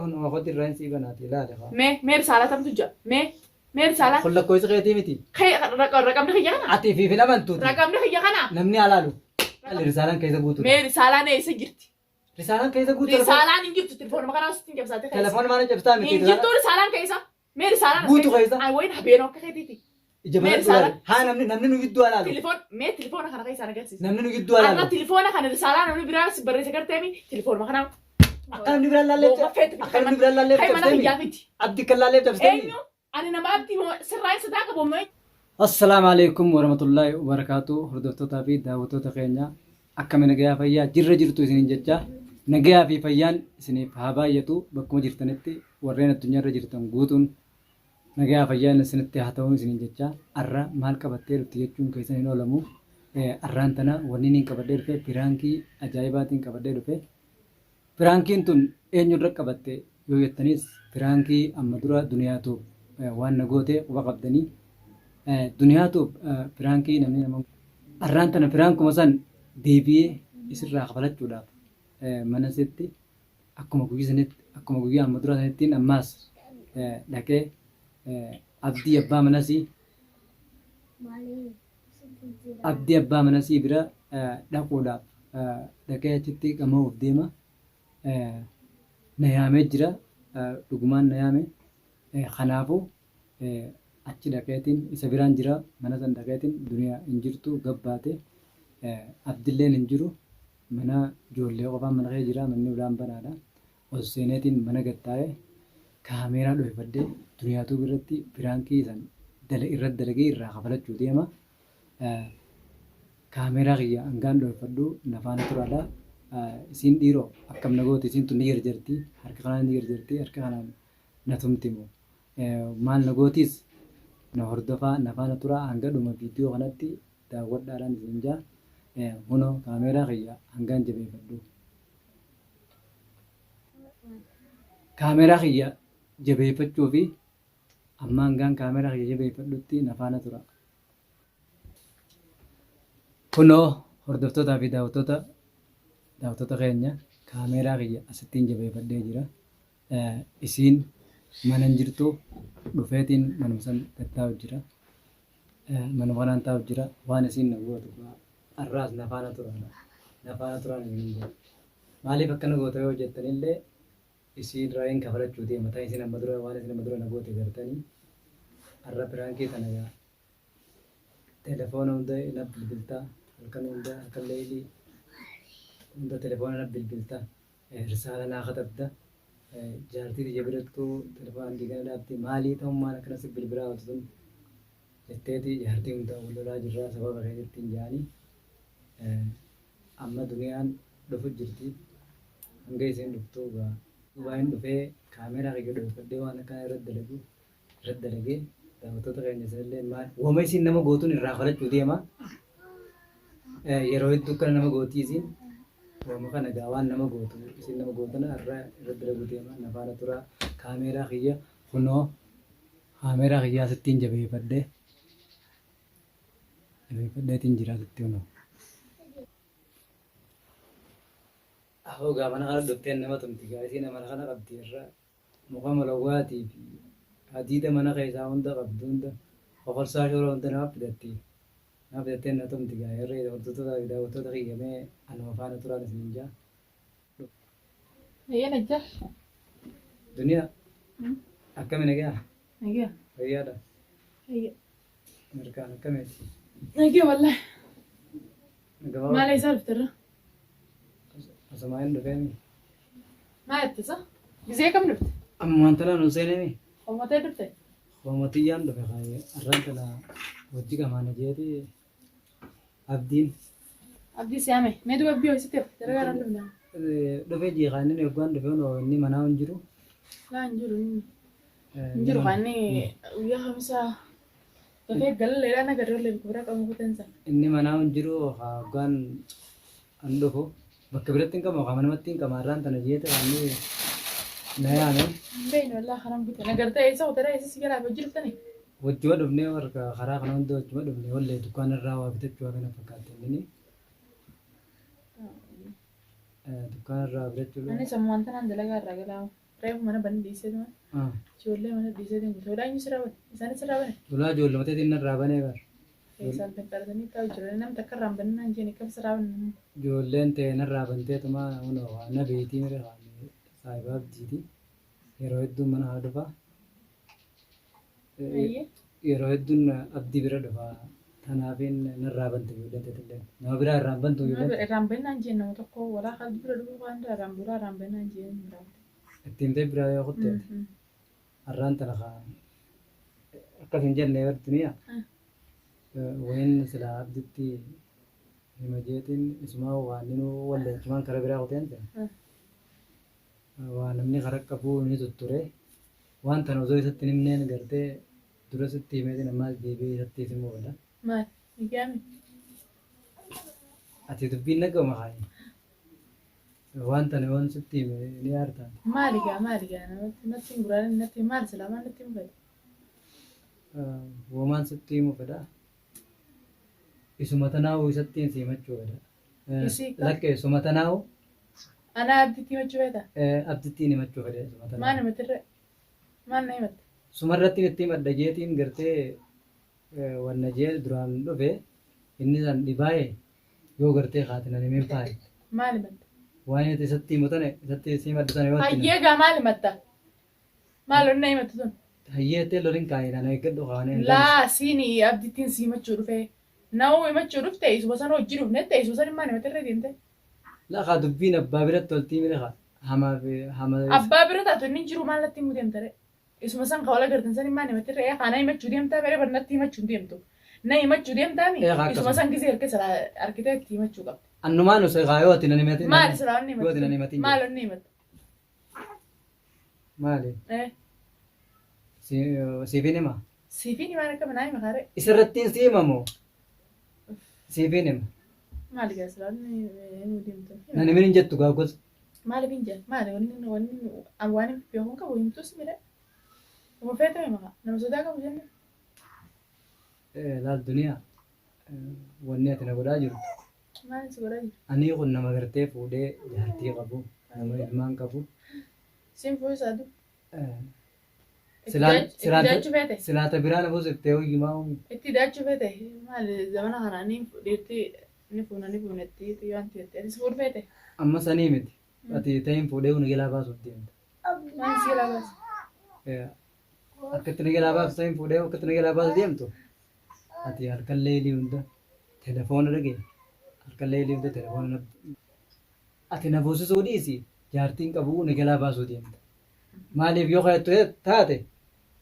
Kun okotti irraa hin sii banaati ilaali haa. Mee mee risaalaa tamtu jira. Mee mee risaalaa. Kun lakkoofsa keetii miti. Kee raqamni kiyya kana. Ati fi hin amantuuti. Raqamni kiyya kana. Namni halaalu. Risaalaan keessa guutuudha. Mee risaalaan eessa jirti? Risaalaan keessa guutuudha. Risaalaan hin jirtu telefoonuma kanaa sitti hin cabsaate keessa. Telefoon maana cabsaa miti. Hin jirtu risaalaan keessa. Mee risaalaan as Guutu keessa. Ay wayin habeenoo akka keetiiti. Ija Mee banadhu risaalaa. ilaali. Haa namni nu gidduu halaalu. Telefoon mee telefoona kana keessaa agarsiisa. Namni nu gidduu Amma halaalu. telefoona kana risaalaa namni biraa si barreessa garteemi telefoonuma kanaa. Akka namni biraan laalleef Booma feetu akka namni biraan laalleef Kai mana cabsitee kiyyaa miti. Abdi kan laalleef cabsitee Eenyu ani nama abdii moo sirraa isa taa qabu moo Assalaamu alaikum warahmatullaahi wabarakaatu. Hordoftootaa fi daawwattoota keenya, akkami? Nagayaa fayyaa jirra jirtu isiniin jecha. Nagayaa fi fayyaan isiniif haa baay'atu bakkuma jirtanitti. Warreen addunyaarra jirtan guutuun nagayaa fayyaan isinitti haa ta'u isiniin jecha. Arra maal qabattee dhufti jechuun keessan hin oolamu. Arraan tana wanni niin qabadhee dhufe piraankii ajaa'ibaatiin qabadhee dhufe. Piraankiin tun eenyurra qabatte yoo jettanis, piraankii amma dura Duniyaatuuf waan na goote quba qabdanii. Duniyaatuuf piraankii namni nama arraan tana piraankuma san deebi'ee isirraa kafalachuudhaaf mana isitti akkuma guyyaa sanitti, akkuma guyyaa amma dura sanittiin ammaas dhaqee Abdii abbaa manasii, Abdii abbaa manasii bira dhaquudhaaf dhaqee achitti qama'uuf deema. Na yaamee jira. Dhugumaan na yaame. Kanaafuu achi dhaqeetiin isa biraan jira. Mana san dhaqeetiin Duniyaa hin jirtu, gabbaate. Abdilleen hin jiru. Mana ijoollee qofaan mana keessa jira. Manni ulaan banaadha. Ol seeneetiin mana gad taa'ee kaameeraa dhoyfadhee Duniyaa Tube irratti piraankii san irratti dalagee irraa kafalachuu deema. Kaameeraa kiyya hangaan dhoyfadhu na faana turaadha. Isiin dhiiroo akkam na gooti? Isiin tun ni jarjarti. Harka kanaan ni jarjarti. Harka kanaan na tumti moo? Maal na gootis? Na hordofaa, na faana turaa, hanga dhuma viidiyoo kanatti daawwadhaadhaan isin jaa. Kunoo kaameeraa kiyya hangaan jabeeffadhu. Kaameeraa kiyya jabeeffachuu fi amma hangaan kaameeraa kiyya jabeeffadhutti na faana tura. Kunoo hordoftootaa fi daawwattoota keenya, kaameeraa kiyya asittiin jabeeffadhee jira. Isiin mana hin jirtu, dhufeetiin manuma san gad taa'u jira. Manuma kanaan taa'u jira. Waan isiin na gootu har'aas na faana turaadha. Na faana turaan isiniin jedha. Maaliif akkana goota yoo jettanillee, isiin raayin kafalachuu deema. Ta'e isin amma dura waan isin amma dura na goote gartanii har'a piraankii tana gaa telefoona hunda na bilbilta, halkan hunda, halkan leelii hunda telefoona na bilbilta, risaala naa katabda, jaartii tiyya birattuu telefoonaan diigana dhaabdi, maalii ta'ummaan akkana si bilbilaa ooltu tun jetteeti jaartii hunda wal lolaa jirraa sababa keetittiin jaanii. Amma Duniyaan dhufu jirti. Hanga isiin dhuftu gaa duubaan dhufee kaameeraa kiyya dhoyfadhee waan akkanaa irratti dalagu irratti dalagee daawwattoota keenya isinillee maal wama isiin nama gootuun irraa falachuu deema. Yeroo hedduu akkana nama gootii isiin. Wama kana gaa waan nama gootu isiin nama gootana irra irratti dalaguu deema. Na faana turaa. Kaameeraa kiyya kunoo kaameeraa kiyyaa sittiin jabeeffadhee jabeeffadheetiin jira sitti kunoo. Ahoo gaa mana kana dhufteen nama tumti gaa isiin amala kana qabdi. Irra muka malawwaatii fi hadiida mana keessaa hunda qabdu hunda, kokorsaa shoora hunda nama fidatti. Nama fidattee na tumti gaa. Yeroo hordoftoota fi daawwattoota kiyya, mee anuma faana turaan isiniin jaa. Ayyee najjaa. Duniyaa, akkami? Nagaa? Nagaa. Fayyaadha? Ayyee. Mirkaan akkamiiti? Nagaa wallahi. Nagaa. Maal eessaa dhufterra? Asumaa hin dhufeemi. Maal jettisa? Gizee kam dhufte? Ammaan tanaan ol seeneemi. Homatee dhufte? Hoomotiyyaan dhufe kaayee arraan tana hojii qamaana jeeti Abdiin. Abdii siyaame. Mee duba abdii hoosite dalagaa irraan dhufna. Dhufe jeeqaa inni eeggaan dhufe onoo inni manaa hin jiru. Laa, hin jiru inni. Hin jiru kan inni guyyaa kamisaa dafee galaleedhaan agarree bakka biraa qabu kutansa. Inni manaa hin jiru hoggaan an dhufu bakka biratti hin qabu, haa manumatti hin qaba arraan tana jeete kan inni na yaame. Hin beekne wallaahi karaan bute. Nagartee eessa kutaree eessa si galaa hojii dhuftanii? Wajjuma dhufnee warra karaa kana hunda wajjuma dhufne wallee dukkaana irraa waa bitachuu kana fakkaate inni dukkaana irraa bitachuu. Anis ammaan tanaan dalagaa irraa galaa. Reefu mana banee dhiisee tuma. Ijoollee mana dhiisee deemu. Tola eenyu sirraa bane? Isaanis sirraa bane? Tolaa ijoolluma teetiin narraa banee bara. Isaan tanqaratanii taa'u jiran namni takka irraa hin banin naan jeen akkam sirraa banan. Ijoolleen tee narraa bantee tuma kunoo na beeytii mire saahiba abdiiti. Yeroo hedduun mana haa dhufa. Ayyee. Yeroo hedduun abdii bira dhufa. Tanaafin narraa bante ijoolleen teetillee. Nama biraa irraa hin bantu ijoolleen tee. Irraa hin banin naan jeen nama tokko walaa qalbii bira dhufuu waan irraa hin bulaa irraa hin banin naan jeen biraa. Itti himtee biraa yoo kutteete. Arraan tana kaa akkas hin jenne bar duniya wayin silaa abditti hima jeetiin isumaa waan ninuu walleechumaan kara biraa kuteen ta'e waa namni kara qabuu ni tutture waan tana osoo isatti hin himneen gartee dura sitti himeetiin ammaas deebi'ee isatti himuu fedha. Maal? Migiyaami? Ati dubbiin dhaga'uma kaayi. Waan tana yoon sitti hime ni aarta. Maali gaa maali gaa namatti natti hin guraanin natti maal silaa maal natti hin fedha. Womaan sitti himu fedha. Isuma tanaa'uu isattiin si himachuu fedha. Isii kam? Lakkee isuma tanaa'uu Anaa abditti himachuu feeta? abdittiin himachuu fedha isuma Maal tanaa'uu. himatirre? Maal na himatte? Sumarratti itti himadha jeetiin gartee wanna jee duraan dhufe inni san dhibaa'e yoo gartee kaate nan himin faaye. Maal himatta? Waan inni isatti himu tane isatti si himadhu tane yoo itti Hayyee gaa maal himatta? Maal onna himattu tun? Hayyee ettee lolin kaa'e nana eeggadhu kaanee hin Laa siini abdittiin si himachuu dhufee. Na'uu himachuu dhufte isuma sana hojii dhufne ta'e isuma sana maal himatte irra deemte? Laa kaa dubbiin abbaa biratti toltii mire kaa hamaa fi hama. Abbaa bira taatu inni hin jiru maal natti himuu deemta ree? Isuma san ka wal agartan san immaan himatti re'ee kaa na himachuu deemtaa mere bar natti himachuu hin deemtu. Na himachuu deemtaa mi? Ee kaa Isuma akkasuma. san gizee harka silaa harkitee itti himachuu qabda. Annumaan osoo kaa yoo ati nan himatin. Maali silaa onni Yoo ati nan himattu? himatin. Maali onni himattu? Maali? Eh. Siifin hima. Siifin himaan akka manaa hima kaaree. Isarrattiin si hima moo? Siifin hima. Maali gaa silaa onni himuu deemtu? Nan himin hin jettu gaa gosa. Maaliif hin jedhan? Maali wanni wanni an waan hin beekuun qabu himtus mire. Uma feete hima kaa. Nama sodaa qabu jenne. Laal duniyaa wanni ati na godhaa jirtu. Maali si godhaa jirtu? Anii kun nama gartee fuudhee jaartii qabu, nama ilmaan qabu. Siin fuusaa du. Itti daachuu feete? Silaata biraa na buusiftee hoyyumaa uumi. Itti daachuu feete? Maali zamana kana ni dhiirti ni fuuna ni fuunetti waan ta'etti. Atis fuudhu feete? Amma sanii miti. Ati ta'in fuudhee na jalaa baasuuf deemta. Maal si jalaa baasa? Akka itti na jalaa baaftu ta'in fuudhee akka itti na jalaa baasu deemtu. Ati halkan leelii hunda telefoona dhagee. Halkan leelii hunda telefoona ati na buusisuu dhiisi jaartiin qabu na jalaa baasuu deemta. Maaliif yoo kayattu taate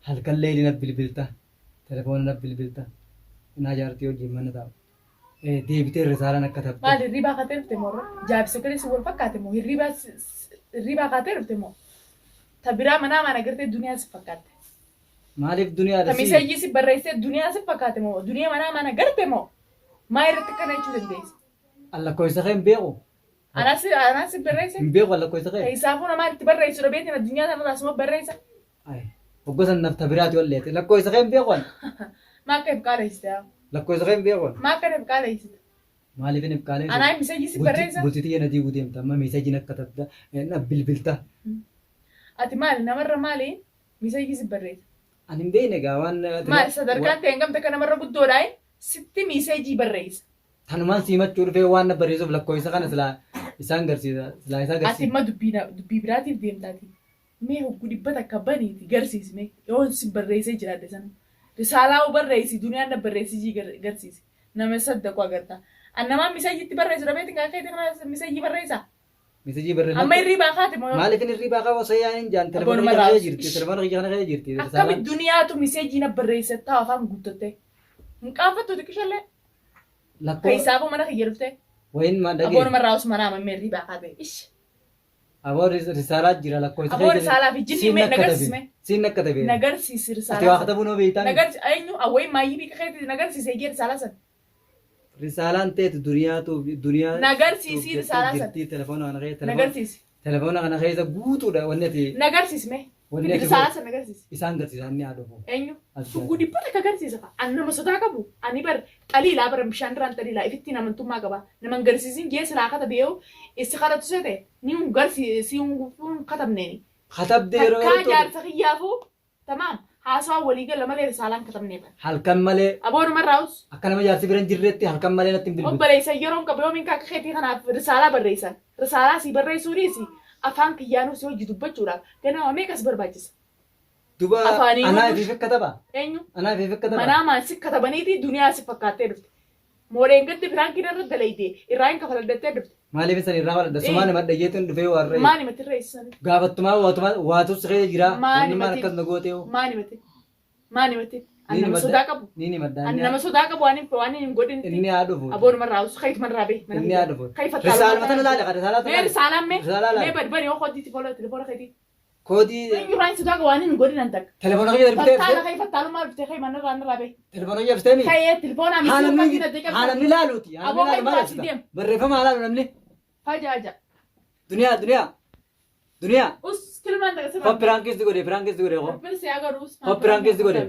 halkan leelii na bilbilta. Telefoona na bilbilta. Naa jaartii wajjin mana taa'u. Deebitee risaalaan akka tabda. Maal hirribaa kaatee dhufte moo irra? Jaabisa galee si wal fakkaate moo hirribaa hirribaa kaatee dhufte moo? Ta biraa manaa maana gartee duniyaa si fakkaatte. Maaliif duniyaa Ta miseejii si barreessee duniyaa si fakkaate moo duniyaa manaa maana garte moo? Maa irratti akkana jechuu dandeessa? Allakkoo isa kee hin beeku. Anaas anaas si barreesse? Hin beeku allakkoo isa kee. Isaafuu namaa itti barreessu dhabeetiin addunyaa tanarraa suma barreessa. Hogga san nafta biraati olleete. Lakkoo isa kee hin beeku ani. Maa akka if qaaleessite haa? Lakkoo isa kee hin beeku ani. Maa akka if qaaleessite? Maaliif hin ibqaalee? Anaa miseejii si barreessa? Bultii tiyya na diiguu deemta. Amma miseejiin akka tabda na bilbilta. Ati maali namarra maali miseejii si barreessa? Ani hin beekne egaa waan. Maali sadarkaan ta'e hin gamte akka namarra guddoodhaa sitti miseejii barreessa. Tanumaan siimachuu dhufee waan na barreessuuf lakkoofsa kana silaa isaan garsiisa. Silaa isaa Ati garsiisa. imma dubbii biraatiif deemtaati. Mee hoggu dhibba takka baniiti garsiisi mee yoon si barreessee jiraadhe sana. Risaalaa barreessi duniyaan na barreessii garsiisi. Nama saddaqu agarta. An namaa miseejitti barreessu dhabeetiin kan akka kana miseejii barreessaa? Miseejii barreessa. Amma hirribaa kaate moo? Maaliif hin hirribaa qaba osoo yaa'in jaan telefoona Abboon kiyya kana maraa. jirti. Telefoona kiyya kana keessa jirti. Akkami duniyaatu miseejii na barreesse ta'a afaan guuttatte. Hin qaanfattu xiqqishallee. Lakkoo Keessaafuu mana kiyya dhufte. wayin maa dhagee. Abboon marraa os manaa mammee hirribaa kaate. Ish. Aboo risaalaa jira lakkoo isa Aboo risaalaa fi jinni mee nagarsiisme. Siin akka tabe. Nagarsiisi Ati waa risaalaa. katabuu noo beektaa miti. Nagarsi eenyu awwayi maayyii biqa keetii nagarsiise eegee risaalaa san. Risaalaan teetu duniyaatu duniyaa. Nagarsiisii risaalaa san. Jirti telefoona kana keessa. Nagarsiisi. Telefoona kana keessa guutuudha wanni ati Nagarsiisi mee. Wanni ati Risaalaa san nagarsiisi. isaan garsiisan ni haadhufu. Eenyu? As Sugguu dhibba takka agarsiisa fa'a. An nama sodaa qabu. Ani bar xaliilaa bara bishaan irraan xaliilaa ifittiin amantummaa qaba. Nama hin garsiisin jee silaa kata beeyu issi kadhatu see ta'e ni hun garsiisi hun katabneeni. Katabdee yeroo Takkaa yeroo jaarsa kiyyaafuu tamaam haasawaa walii gala malee risaalaan katabnee bara. Halkan malee Aboo numarraa us. akka nama jaarsi bira hin jirretti halkan malee natti hin bilbiltu. Obboleessa yeroon qabu yoomiin akka keetii kanaaf risaalaa barreessan. Risaalaa sii barreessuu dhiisi afaan kiyyaanuu si hojii dubbachuudhaaf ganama meeqas barbaachisa. Duba Afaaniin anaa hunduu- ifiif kataba. Eenyu? Anaa ifiif kataba. Manaamaan si katabaniiti duniyaa si fakkaattee dhufte. Moodheen gaddi piraankiin irra dalayde irraa hin kafaladhattee dhufte. Maaliif isan irraa maladha? Sumaan himadha jeetuun dhufee warra. Maan himatti reessisan? Gaafattumaa waatuma waatu si keessa jira. Maan Wanni maal himatti? akkas na gootee hoo? Maan himatti? Maan himatti? Ani Niin nama himadha. sodaa qabu. Niin himadha. Ani nama sodaa qabu waan hin waan hin godhin. Inni haa dhufu. Aboon marraa us kayit marraa bee. Inni haa dhufu. Kayit fattaaluma. Risaaluma tana laala ka risaalaa tana. Mee risaalaan mee? Risaalaa laala. Mee barbari yoo koodii tifola telefoona keetii. Koodii Eenyu irraa hin sodaa qabu waan hin godhin an takka. telefoona kiyya darbitee Fattaala kayit fattaalummaa dhuftee kayit manarraa narraa bee. telefoona kiyya darbitee mi? Kayee telefoona Haa misii namni fakkiin adda haa cabsa. namni laaluuti. Haa namni Aboo laalu kayit maal baasii ibsita? deem. Barreeffama haa laalu namni. Fajaaja. Duniyaa duniyaa duniyaa. Us kilmaan takka sirraa. Hop piraankis godhe piraankis godhe hop. Rabbin si agarus. Hop piraankis godhe.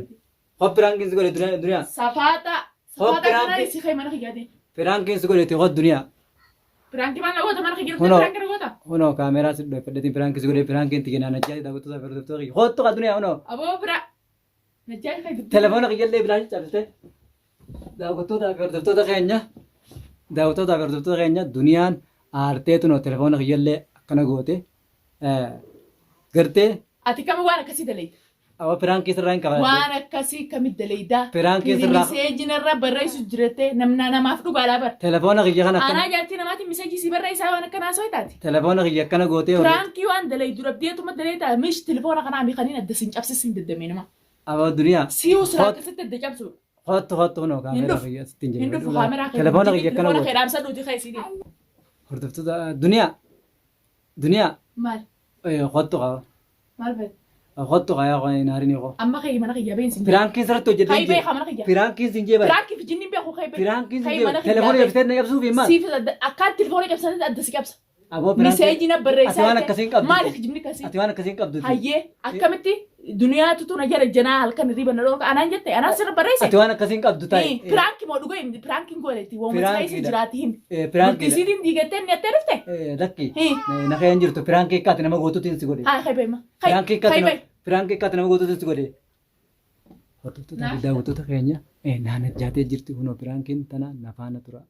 Hop piraankis godhe duniyaa duniyaa. Safaata. Hop Safaata kana piraanki- isi kee mana kiyyaate. Piraankis godhe ti hop duniyaa. Piraanki maal goota mana kiyya Kunoo. piraanki goota. Hunoo kaameraa si dhufedhetiin piraankis godhe piraankiin tiginaa najjaa daawwattoota fi hordoftoota kiyya. Hottu qa duniyaa hunoo. Aboo bira. Najjaa kee dubbii. Telefoona kiyyallee bilaashin cabsite. Daawwattoota fi hordoftoota keenya daawwattoota fi hordoftoota keenya duniyaan aartee tunoo telefoona kiyyallee akkana goote. Gartee Ati kami waan akkasii dalayda? awa piraankii sirraa hin kafaladhe. Waan akkasii kamit dalaydaa? Piraankii sirraa- Miseejina irra barreessu jirette namna namaaf dhugaadhaa bara. Telefoona kiyya kana Anaa akkana jaartii namaatiin miseejii si barreessaa waan akkanaa soo taati. telefoona kiyya akkana gootee Piraankii waan dalaydu dhabdeetuma dalaytaa mish telefoona kanaa miikaniin adda sin cabsisin daddamee nama. awa duniyaa Siyuu siraa Hot. akkasitti adda cabsuudha. hottu hottu hunoo Hin kaameraa dhufu. kiyya sittiin Hin dhufu jedhe. kaameraa kee. Telefoona kiyya akkana Telefoona kee goote. dhaamsa dhuuti kee sii Hordoftoota duniyaa duniyaa Maal? hottu qaba. Maal fayyada? Hottu qaba yaa hin aarinii qo. Amma kee mana kiyya beensi. Piraankiin sirratti hojjetee Kai beeka mana kiyya. Piraankiin sin jee bara. Piraankii fi jinniin beeku kai beeka. Piraankiin sin Kai jee mana bara. kiyya Telefoona beeku. cabsitee na cabsuuf hin maal? Siif akkaan telefoona cabsanii adda si cabsa. Aboo piraankiin. Miseejii na barreessaa. Ati waan akkasii hin qabdu. Maali kijibni akkasii? Ati waan akkasii hin qabdu. Hayyee akkamitti duniyaatu tuna jara janaa halkan hirriba na dhorka anaan jette anaan sirra barreesse. Ati waan akkasii hin qabdu ta'i. Piraankii moo dhuga himti piraankiin goonetti wooma keessa Piraankiidha. jiraati himi. Piraankiidha. Bultisiitiin diigattee inni attee dhufte? Lakki. Hii. Na kee hin jirtu. Piraankii akka ati nama gootuutiin si godhe. Haa kai beema. Piraankii akka ati Kai nama bai. piraankii akka ati nama gootuutiin si godhe. Hordoftoota fi daawwattoota keenya naannajjaatee jirti kunoo piraankiin tana na faana tura.